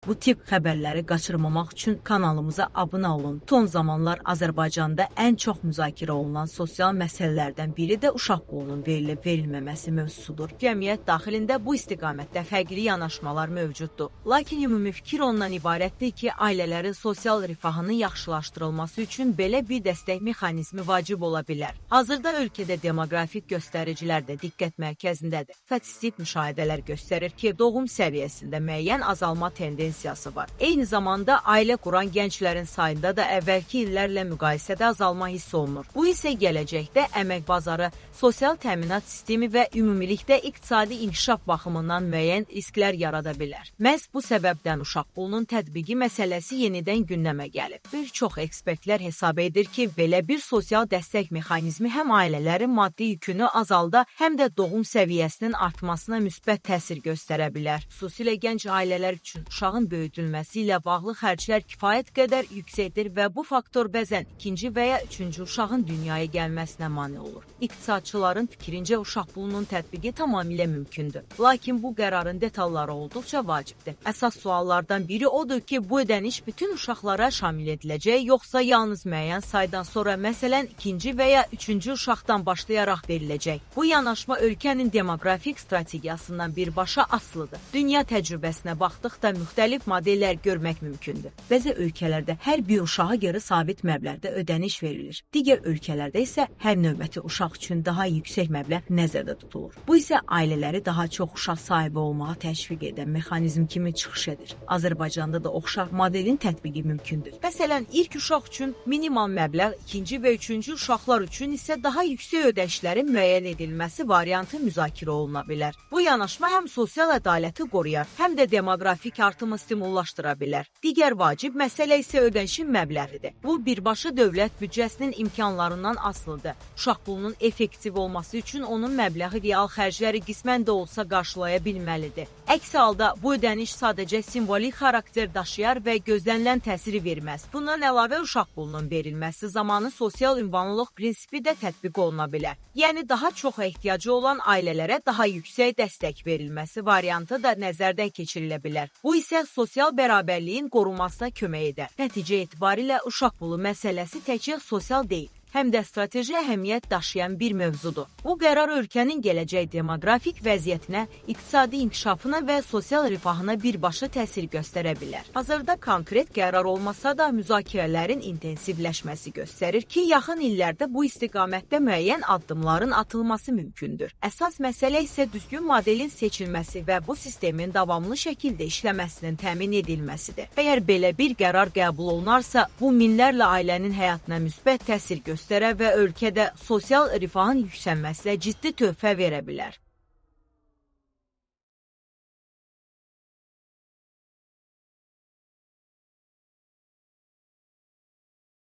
Bu tip xəbərləri qaçırmamaq üçün kanalımıza abunə olun. Son zamanlar Azərbaycanda ən çox müzakirə olunan sosial məsələlərdən biri də uşaq pulunun verilib-verilməməsi mövzusudur. Cəmiyyət daxilində bu istiqamətdə fərqli yanaşmalar mövcuddur. Lakin ümumi fikir ondan ibarətdir ki, ailələrin sosial rifahının yaxşılaşdırılması üçün belə bir dəstək mexanizmi vacib ola bilər. Hazırda ölkədə demoqrafik göstəricilər də diqqət mərkəzindədir. Statistik müşahidələr göstərir ki, doğum səviyyəsində müəyyən azalma tendensiyası var. Eyni zamanda ailə quran gənclərin sayında da əvvəlki illərlə müqayisədə azalma hiss olunur. Bu isə gələcəkdə əmək bazarı, sosial təminat sistemi və ümumilikdə iqtisadi inkişaf baxımından müəyyən risklər yarada bilər. Məhz bu səbəbdən uşaq pulunun tətbiqi məsələsi yenidən gündəmə gəlib. Bir çox ekspertlər hesab edir ki, belə bir sosial dəstək mexanizmi həm ailələrin maddi yükünü azalda, həm də doğum səviyyəsinin artmasına müsbət təsir göstərə bilər. Xüsusilə gənc ailələr üçün uşağın böyüdülməsi ilə bağlı xərclər kifayət qədər yüksəkdir və bu faktor bəzən ikinci və ya üçüncü uşağın dünyaya gəlməsinə mane olur. İqtisadçıların fikrincə uşaq pulunun tətbiqi tamamilə mümkündür. Lakin bu qərarın detalları olduqca vacibdir. Əsas suallardan biri odur ki, bu ödəniş bütün uşaqlara şamil ediləcək, yoxsa yalnız müəyyən saydan sonra, məsələn, ikinci və ya üçüncü uşaqdan başlayaraq veriləcək. Bu yanaşma ölkənin demoqrafik strategiyasından birbaşa asılıdır. Dünya təcrübəsinə baxdıqda müxtəlif modellər görmək mümkündür. Bəzi ölkələrdə hər bir uşağa görə sabit məbləğdə ödəniş verilir. Digər ölkələrdə isə hər növbəti uşaq üçün daha yüksək məbləğ nəzərdə tutulur. Bu isə ailələri daha çox uşaq sahibi olmağa təşviq edən mexanizm kimi çıxış edir. Azərbaycanda da oxşar modelin tətbiqi mümkündür. Məsələn, ilk uşaq üçün minimal məbləğ, ikinci və üçüncü uşaqlar üçün isə daha yüksək ödənişlərin müəyyən edilməsi variantı müzakirə oluna bilər. Bu yanaşma həm sosial ədaləti qoruyar, həm də demoqrafik artımı stimullaşdıra bilər. Digər vacib məsələ isə ödənişin məbləğidir. Bu birbaşa dövlət büdcəsinin imkanlarından asılıdır. Uşaq pulunun effektiv olması üçün onun məbləği real xərcləri qismən də olsa qarşılaya bilməlidir. Əks halda bu ödəniş sadəcə simvolik xarakter daşıyar və gözlənilən təsiri verməz. Bundan əlavə uşaq pulunun verilməsi zamanı sosial ünvanlılıq prinsipi də tətbiq oluna bilər. Yəni daha çox ehtiyacı olan ailələrə daha yüksək dəstək verilməsi variantı da nəzərdən keçirilə bilər. Bu isə sosial bərabərliyin qorunmasına kömək edər. Nəticə etibarilə uşaq pulu məsələsi təkcə sosial deyil, həm də strateji əhəmiyyət daşıyan bir mövzudur. Bu qərar ölkənin gələcək demoqrafik vəziyyətinə, iqtisadi inkişafına və sosial rifahına birbaşa təsir göstərə bilər. Hazırda konkret qərar olmasa da müzakirələrin intensivləşməsi göstərir ki, yaxın illərdə bu istiqamətdə müəyyən addımların atılması mümkündür. Əsas məsələ isə düzgün modelin seçilməsi və bu sistemin davamlı şəkildə işləməsinin təmin edilməsidir. Əgər belə bir qərar qəbul olunarsa, bu minlərlə ailənin həyatına müsbət təsir göstərə və ölkədə sosial rifahın yüksəlməsinə ciddi töhfə verə bilər.